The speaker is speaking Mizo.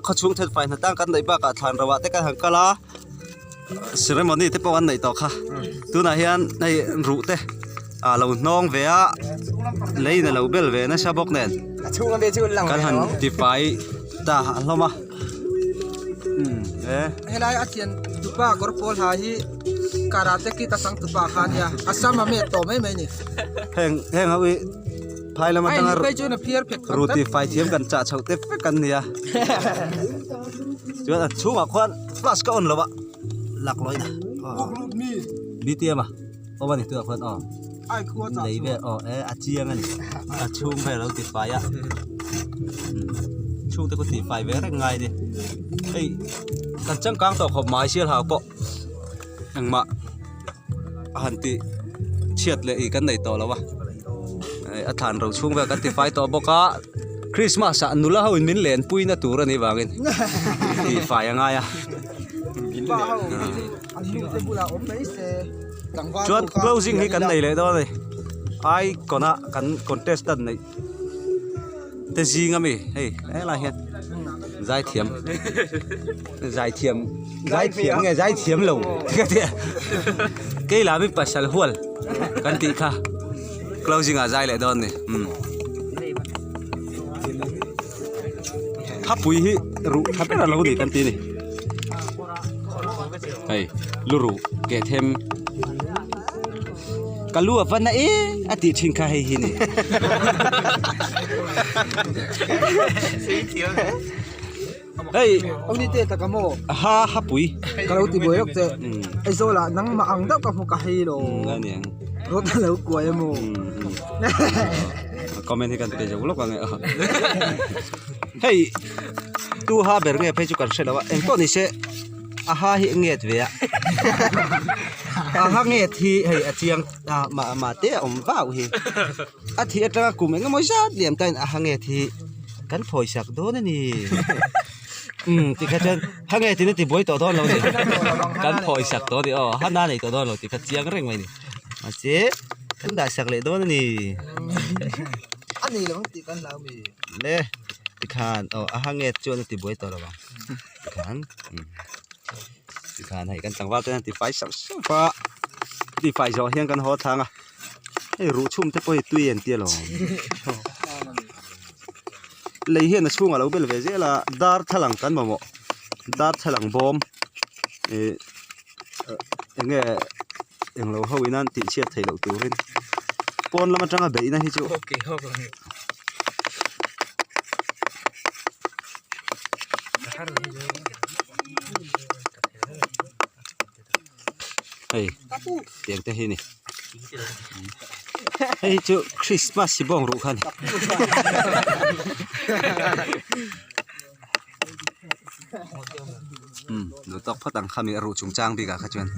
Khawchhung thenfai hna tang kan neih bakah thlan roah te kan han kal a ceremony te pawh an neih tawh kha tunah hian hei ruh te ah lo hnawng ve a lei in a lo bel ve nasa bawk nen kan han tifai ta hlawm a umm he. Helai a thian tupa kawr pawl ha hi karate kid a chang tupa kha ania a sam a met tawh mai mai a ni. Heng heng ho hi. Phai lam atanga ruti fai thiam kan chah chhoh te vek an nia chuan a chhungah khuan flash ka on lo a lak lawih na BTM a awm a ni tunah khuan aw lei vel aw e a chiang a ni a chhung vel a lo ti fai a chhung te khu tih fai ve reng ngai a ni hei kan changkang tawh khawp mai sial hau pawh engmah a han tih chhiat leh ih kan nei tawh lo a a thlan ro chhung vel kan ti fai tawh bawk a christmas ah nula ho in min len pui na tur a nih vangin tih fai a ngai a chuan closing hi kan nei leh dawn a ni icon a kan contestant neih te zing ami hei helai hian zaithiam zaithiam zaithiam nge zaithiam lo keila mi pasal hual kan tih kha closing ah zai leh dawn ni umm thapui hi ruh tha ber a lo ni kan ti a ni hei lu ruh keh them. Ka lu a va na e a tih thin kha hei hi ni. Hei Awni te taka maw? Ha ha pui. Ka lo ti buai lawk che. Aizawl ah nangmah ang deuh ka hmu ka hei lo. A ni ang. Rawt a lo kuai emaw. Comment hi kan pe zo lawk ang e. Hei tu ha ber nge phei chu kan hre lo a engpawh ni se. A ha hi a nget ve a a ha nget hi hei a chiang a mah mah te a awm vau hi a thih atanga kum eng emaw zat liam tain a ha nget hi kan phawi sak dawn a ni umm tikha chuan ha nget in a ti buai tawh dawn lo a ni kan phawi sak tawh a ni aw ha na nei tawh dawn lo tikha chiang reng mai a ni mahse kan dah sak leh dawn a ni a ni lo ang tih kan hlau mi le tikhan aw a ha nget chuan a ti buai tawh lo ang. Tikhan tikhan hei kan tlangval te hian tifai sauh sauh a tifai zawh hian kan haw thlang a hei ruh chhum te pawh hi tui an tia lo lei hian a chhungah lo bel ve zel a darthlalang kan mamawh darthlalang bawm ih eng nge englo ho in an tih chhiat theih loh turin pawn lam atanga beihna hi chu. Hei tiang te hi ni hei chu christmas si bawng ruh kha a ni. Umm duh tawk phawt ang khami a ruh chung chang bik ah kha chuan.